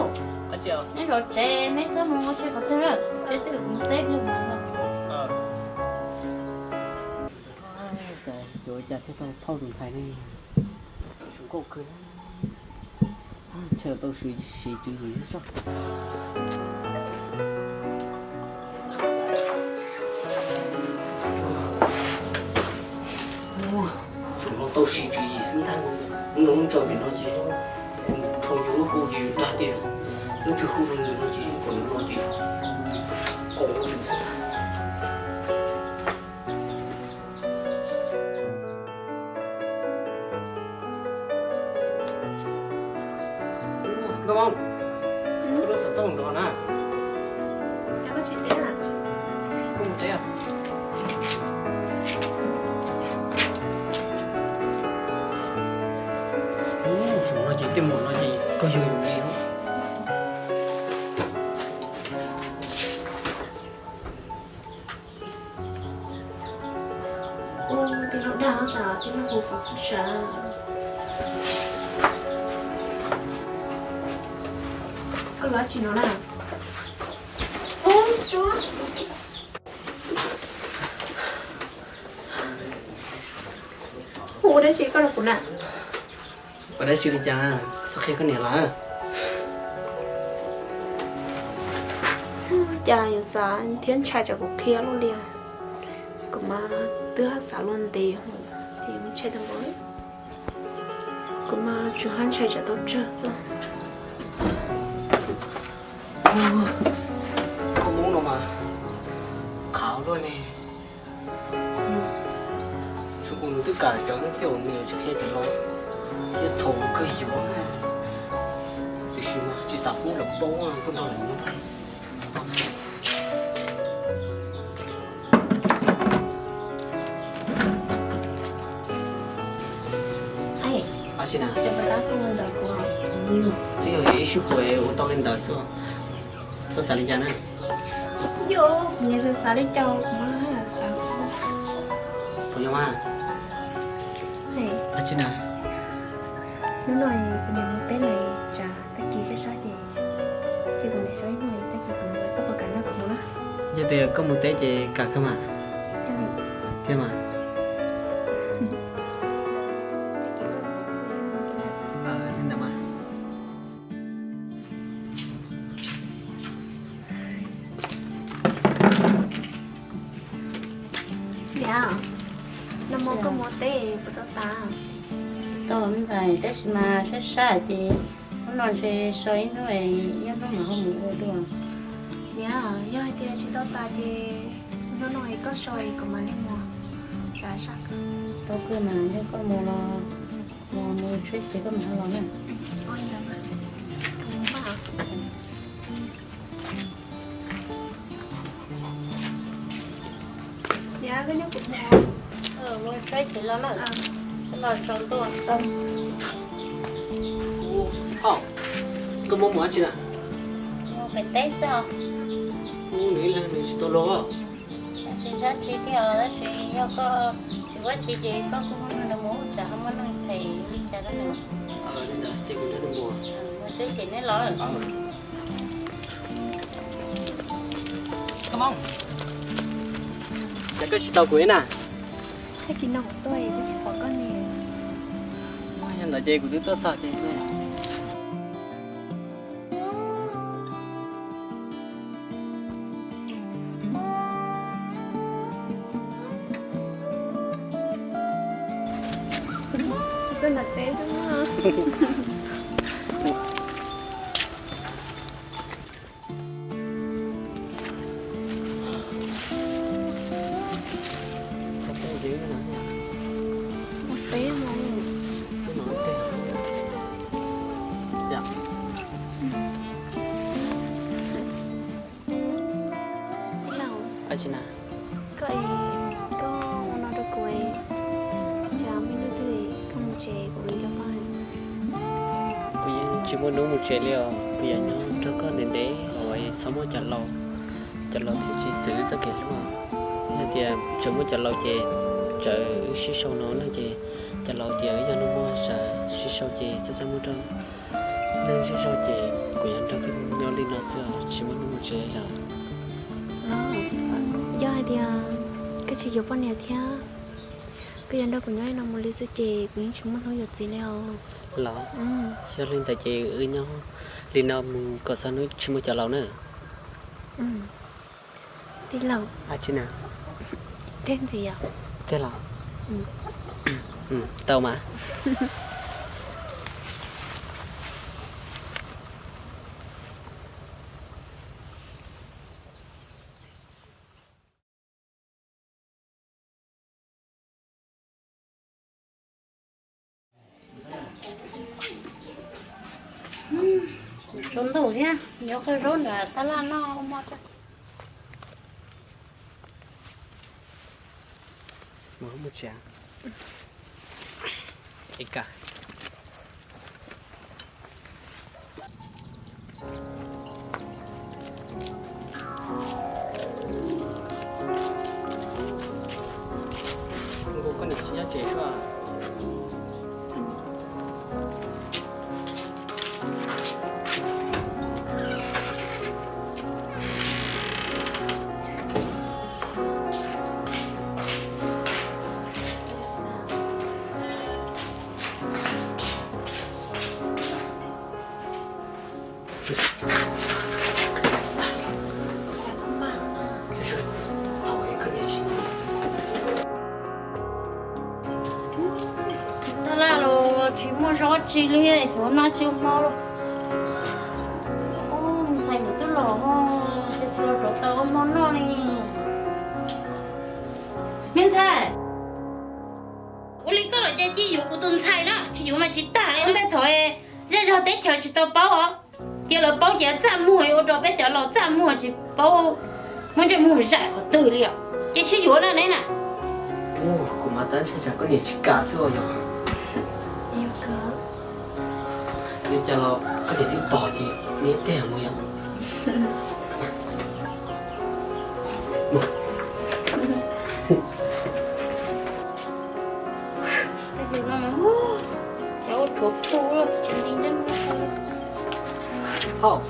Neb zov tsev, neb txhob mus ua si qhov twg lawm, tsev twg kuv teb pliag mas. Yuav ua cas thiaj tau phauj tus ntxhais ne? Zoo nkauj kawg, ntshe tau siv tswv yim xwb tso. Zaum no tau siv tswv yim xwb ntag. Hnub no tso pem no ces kuv rho yus lub hu ces yus dag tias leej twg hu rau yus no ces kom yus los ces qaug lub lwm xwb ntag. Nkauj Hmoob, koj lub xov tooj nrov na. Koj mus teb. Zaum no ces tej mus no ces koj yog yus li. Ua tij laug dag xwb, tij laug hu kuv xwb sav. Koj los tsis no na? Hu ua dab tsi koj rau kuv na? Ua dab tsi li cas, txhob qhia koj niam lawm. Cas yuav xav thiab ntshai tsam kuv qhia luaj li. Kuv mas twb haj xav luaj ntev, ces ntshai tag npaum li. Kuv mas tsuas haj ntshai tsam tau tsawg xwb. Koj Hmoob no mas qhav luaj ne. Xyov kuv nws twb kam tsawv thiab, nws tsis qhia cov los thiab, txhaum kawg yuav na. Tiam sis mas tsis xav pub lawv paub, pub nrog lawv nyob. Twb yog ib sij huam ua tau li ntawd xwb, txhob xav li cas na. Yog kuv niam xav xav li cas kuv mam xav. Puas yog mas? Dab tsi na? Hnub no kuv niam mus teb lawm, tsam tag kis sab sab ces, ces kuv niam sau ib hnub, tag kis kuv mus, koj puas kam nrog kuv mus na? Yog tias koj mus teb ces kam kawg mas. Thiab mas. Li ntawd mas. Niam, nag hmo koj mus teb puas tau tas? Tau ntxhais, tab sis mas sab sab ces hnub no ntshe so ib hnub, ib hnub mam ho mus ua dua. Niam, yog hais tias tsis tau tas ces hnub no koj so kuv mam li mus. Tau kawg mas, yog koj mus los, mus mus tsheb ces koj mam ho los na. Niam, koj nyob kuv mus. Mus tsheb ces los na. Los tsaus ntuj. Koj mus mus dab tsi na? Mus pem teb xwb os. Mus nws ib leeg nws tsis tau los. Tsis ntshai tsi thiab os, tab sis yog koj tsis ua tsi ces koj kuj hu nws mus, tsam ho muaj neeg them li cas rau nws. Li ntawd ces kuv nrog nws mus. Mus tsheb ces neb los. Koj Hmoob, cas koj tsis tos kuv li na? Tag kis no kuv tuaj kuv tsis pom koj ne. Yog ntawd ces kuv twb tuaj txog ces. Tuaj nram teb xwb. Mus teb mus. Tij laug, koj, koj ua no rau kuv, cas muaj hnub twg koj mus tsev kuv li rau koj. Kuv yeej tsis muaj hnub mus tsev li os, kuv yuav nyob nrog koj ntev ntev, txhob muaj cov laus, cov laus thiaj tsis txwv txoj kev hlub. Yog tias tseem muaj cov laus ces txawm wb sib sau no na ces cov laus tias wb yog neeg muaj, txawm sib sau ces txawj txawj muaj rau neeg sib sau ces Kuv yuav nrog koj nyob li no xwb, tsis muaj hnub mus tsev lawm. Yog hais tias koj tsis yuav poj niam thiab, koj yuav nrog kuv nyob li no mus li xwb ces kuv yeej tsis muaj hnub yuav txiv li os. Los, yog li ntawd ces wb nyob li no mus kom txog hnub tsis muaj cov laus na. Tij laug. Ab tsi na. Tej ntxiv os. Tej laug. Tau mas. Tsaus ntuj thiab, yuav qhov zaub nram tab laj noj ua mov tso. Nkaus koj niam tsis nyob tsev sua. Tab laj los tsis muaj zaub tsi li, yuav noj tsis hmo los. Ntxhais nkawd twb los ho, tsis los rauv taws ua hmo noj li. Me ntxhais, ua li koj los cas cia yuav kuv tus ntxhais na, tsis yuav mas tsis tag. Ua ntej thaum zej zog teb chaws tsis tau paub os, ces lawv paub ces txaj muag, ua rau peb cov laus txaj muag tsis paub muab ntsej muag zam qhov twg li os. Ces sib yuav na neb na. Kuv mas tab ntshai tsam koj niam tsis kam xwb os yog. Li cas los koj niam twb pom ces neb teg mus yom. Hauj,